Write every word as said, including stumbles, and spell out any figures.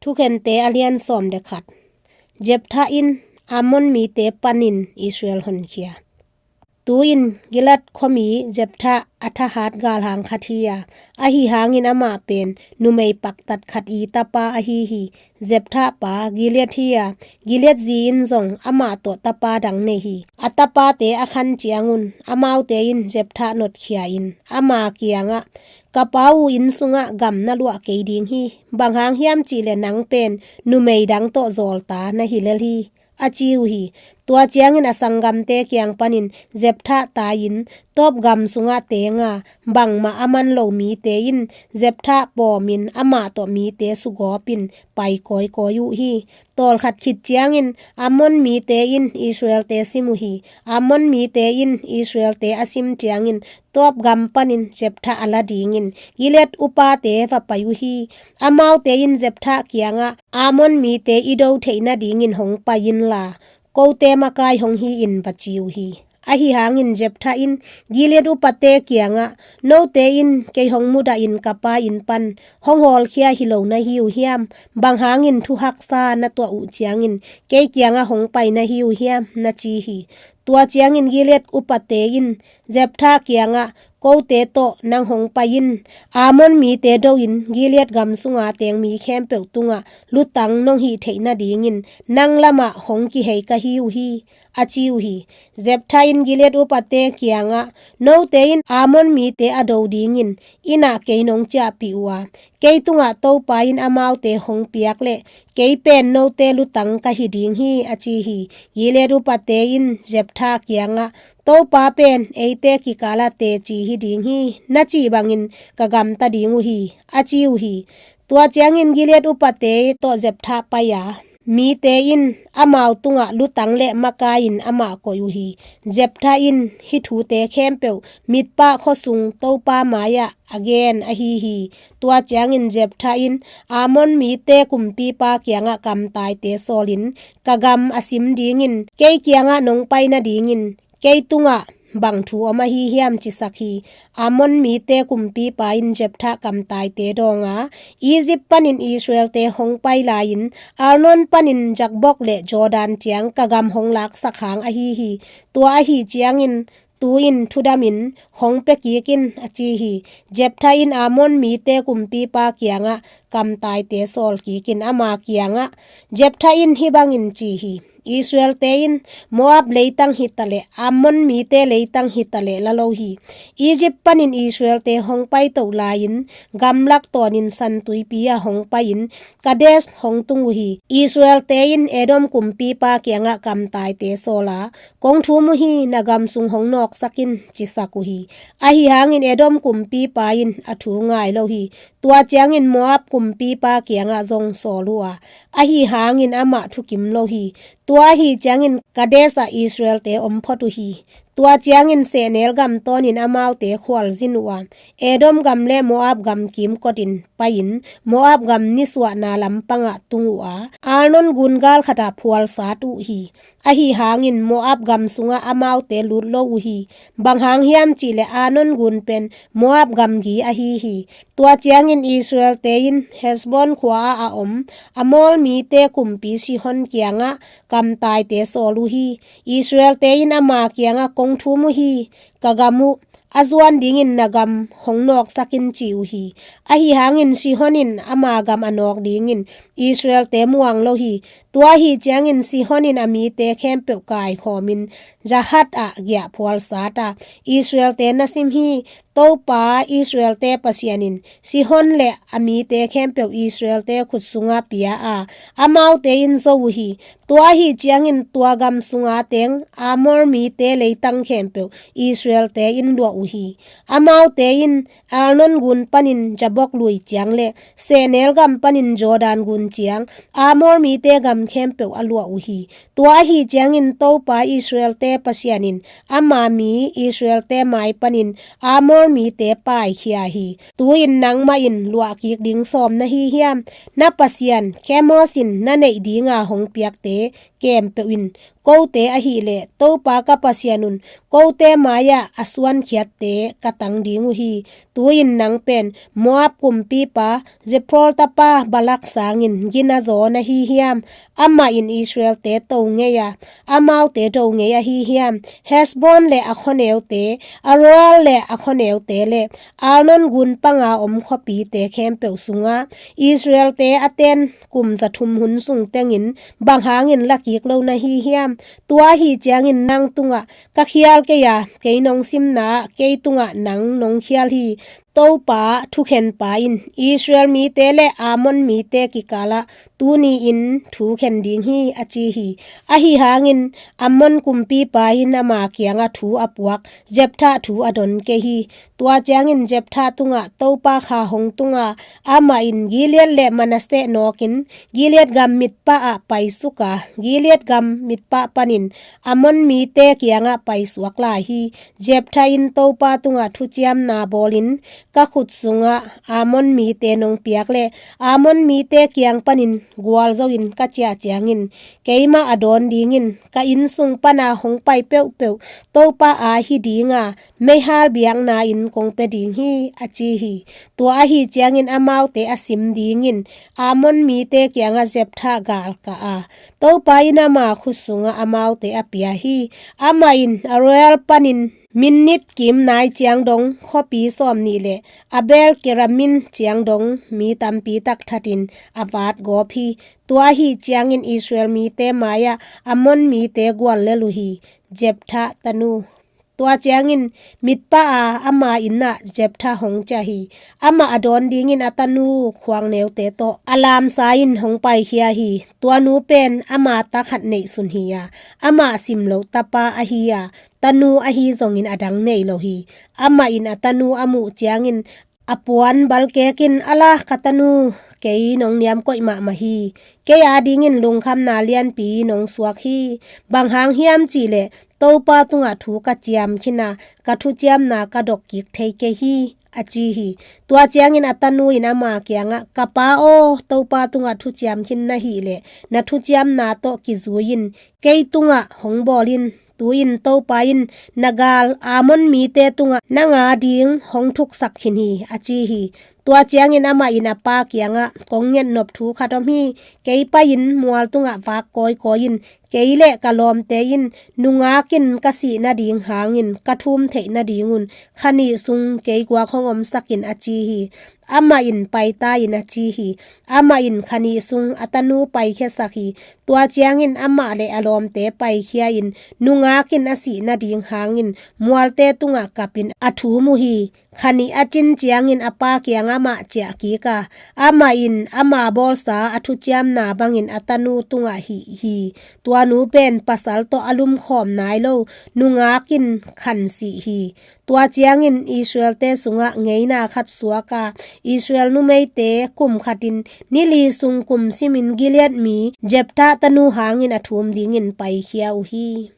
Thukhente a lian sawm le khat. Jephthah in Ammon mite panin Israel honkhia. Tu-in Gilead khuami Jephthah a thahat galhang khat hi a, ahi hangin amah pen numei paktat khat i tapa ahi hi. Jephthah pa Gilead hi a, Gilead zi in zong amah tawh tapa dang nei hi. A tapate a khan ciangun amaute in Jephthah notkhia in ama kiangah, "Ka pa u inn sungah gam na luah kei ding hi. Bang hang hiam cihleh nang pen numei dang tawh zawlta na hi lel hi," a ci uh hi. Tua ciangin a sanggamte kiang panin Jephthah tai-in Tob gam sungah teng a, bangmah a man lo mite in Jephthah pawmin amah tawh mite sugawpin pai kawikawi uh hi. Tawlkhat khit ciangin Ammon mite in Israelte sim uh hi. Ammon mite in Israelte a sim ciangin Tob gam panin Jephthah a la dingin Gilead upate va pai uh hi. Amaute in Jephthah kiangah, "Ammon mite i do theih nadingin hong pai inla, kote makai hong hi in," va ci uh hi. Ahi hangin Jephthah in Gilead upate kiangah, "Note in kei hong mudahin ka pa inn pan hong hawlkhia hi lo na hi uh hiam? Bang hangin thu haksa na tuah uh ciangin kei kiangah hong pai na hi uh hiam?" na ci hi. Tua ciangin Gilead upate in Jephthah kiangah, "Kote tawh nang hong pai in, Ammon mite do-in Gilead gam sunga teng mi khempeuh tungah lutang nong hih theih nadingin nang lamah hong kihei ka hi uh hi," a ci uh hi. Jephthah in Gilead upate kiangah, "Note in Ammon mite a do dingin innah kei nong ciahpih uh a, kei tungah Topa in amaute hong piak leh kei pen note lutang ka hi ding hi," a ci hi. Gilead upate in Jephthah kiangah, "Topa pen eite kikalah teci hi ding hi, na cih bangin ka gamta ding uh hi," a ci uh hi. Tua ciangin Gilead upate tawh Jephthah pai a, mite in amau tungah lutang le makai-in amah koih uh hi. Jephthah in hih thute khempeuh Mizpah khuasung Topa mai-ah a gen ahi hi. Tua ciangin Jephthah in Ammon mite kumpipa kiangah kamtaite sawlin, "Ka gam a sim dingin kei kiangah nong pai nadingin kei tungah bang thu om ahi hiam?" cisak hi. Ammon mite kumpipa in Jephthah kamtaite dawng a, "Egypt panin Israelte hong pai lai-in Arnon panin Jabbok le Jordan ciang ka gam hong laksak hang ahi hi. Tua ahi ciangin tu-in thudamin hong pia kik in," a ci hi. Jephthah in Ammon mite kumpipa kiangah kamtaite sawl kikin ama kiangah, Jephthah in hih bangin ci hi, "Israelte in Moab leitang hitaleh Ammon mite leitang hitaleh la lo hi. Egypt panin Israelte hong paito lai-in gamlak tawnin San Tuipi ah hong pai-in Kadesh hong tung uh hi. Israelte in Edom kumpipa kiangah kamtaite sawl a, 'Kong thum uh hi, na gam sung hong nawksak in,' cisak uh hi. Ahi hangin Edom kumpipa in a thu ngai lo hi. Tua ciangin Moab kumpipa kiangah zong sawl uh a, ahi hangin amah thukim lo hi. Tua ahi ciangin Kadesh ah Israelte om phot uh hi. Tua ciangin sehnel gam tawnin amaute khualzin uh a, Edom gam le Moab gam kimkotin pai-in Moab gam nisuahna lampangah tung uh a, Arnon gun galkhatah phualsat uh hi. Ahi hangin Moab gam sungah amaute lut lo uh hi. Bang hang hiam cihleh Arnon gun pen Moab gamgi ahi hi. Tua ciangin Israelte in Heshbon khua-ah a om Amor mite kumpi Sihon kiangah kamtaite sawl uh hi. Israelte in ama kiangah, 'Kong thum uh hi, ka gam uh a zuan dingin na gam hong nawksak in,' ci uh hi. Ahi hangin Sihon in ama gam a nawk dingin Israelte muang lo hi. Tua ahi ciangin Sihon in a mite khempeuh kaikhawmin Jahaz ah giahphual sat a, Israelte na sim hi. Topa Israelte Pasian in Sihon le a mite khempeuh Israelte khut sungah pia a, amaute in zo uh hi. Tua ahi ciangin tua gam sunga teng Amor mite leitang khempeuh Israelte in luah uh hi. Amaute in Arnon gun panin Jabbok lui ciang le sehnel gam panin Jordan gun ciang Amor mite gam khempeuh a luah uh hi. Tua ahi ciangin Topa Israelte Pasian in ama mi Israel-te mai panin Amor mite paikhia hi. Tu-in nangmah in luahkik ding sawm na hi hiam? Na pasian Kemos in na neih dinga hong piakte khempeuh in kote ahih leh Topa ka Pasian un kote mai-ah a suankhiatte ka tang ding uh hi. Tu-in nang pen Moab kumpipa Ziphor tapa Balak sangin gina zaw na hi hiam? Amah in Israel-te to ngei a, amaute do ngei ahi hiam? Hesbon le a khuaneute, Aroer le a khuaneute le Arnon gun panga om khuapite khempeuh sungah Israel-te a ten kum za thum hun sung tengin bang hangin lakik lo na hi hiam? Tua ahi ciangin nang tungah ka khial kei a, kei nong simna ah kei tungah nang nong khial hi. Topa thukhenpa in Israel mite le Amon mite kikalah tuni-in thu khen ding hi, a ci hi. Ahi hangin Amon kumpipa in ama kiangah thu a puak Jephthah thu a don kei hi. Tua ciangin Jephthah tungah Topa kha hong tunga, amah in Gilead le Manasseh nawkin Gilead gam mitpah ah paisuk a, Gilead gam mitpah panin Amon mite kiangah paisuak lai hi. Jephthah in Topa tungah thuciamna bawlin, ka khut sungah Amon mite nong piak le Amon mite kiang panin gualzo in ka ciah ciangin keimah a dawn dingin ka inn sung pana hong pai peuhpeuh Topa aa hi dinga meihal biakna-in kong pia ding hi, a ci hi. Tua ahi ciangin amaute a sim dingin Amon mite kiangah Jephthah gal kah a, Topa in ama khut sungah amaute a pia hi. Amah in Aroer panin Minnit kim nai ciang dong khuapi sawmnih le Abel Keramin ciang dong mi tampi tak thatin a vat gawp hi. Tua ahi ciangin Israel mite mai-ah Amon mite guallel uh hi. Jephthah tanu. Tua ciangin mitpah a ama inn ah Jephthah hong ciah hi. Amah a dawn dingin a tanu khuangneute tawh a lamsa in hong paikhia hi. Tua nu pen ama ta khat neihsun hi a, amah simloh tapa ahi a, tanu ahi zongin a dang nei lo hi. Amah in a tanu a muh ciangin a puan balkekin, "Ala, ka tanu, kei nong niamkoih mahmah hi. Kei adingin lungkhamna lianpi nong suak hi. Bang hang hiam cihleh Topa tungah thu ka ciam khin a, ka thuciamna ka dok kik thei kei hi," a ci hi. Tua ciangin a tanu in ama kiangah, "Ka pa aw, Topa tungah thuciam khin na hih leh na thuciamna tawh kizui in kei tungah hong bawl in. Tu-in Topa in na gal Amon mite tungah nang ading hong thuksak khin hi," a ci hi. Tua ciangin amah in a pa kiangah, "Kong ngetnop thu khat om hi. Kei pai-in mual tungah vak kawikawi in, kei le ka lawmte in nungak in ka sih nading hangin ka thum theih nadingun kha nih sung kei guak hong omsak in," a ci hi. Amah in paita in a ci hi. Amah in kha nih sung a tanu paikhiasak hi. Tua ciangin amah le a lawmte paikhia in nungak in a sih nading hangin mualte tungah kap in a thum uh hi. Kha nih a cin ciangin a pa kiangah amah ciah kik a, amah in ama bawlsa a thuciamna bangin a tanu tungah hih hi. Tua nu pen pasal tawh a lumkhawm nai lo nungak in khan sih hi. Tua ciangin Israel-te sungah ngeina khat suak a, Israel numeite kum khatin nili sung kum simin Gilead mi Jephthah tanu hangin a thum dingin paikhia uh hi.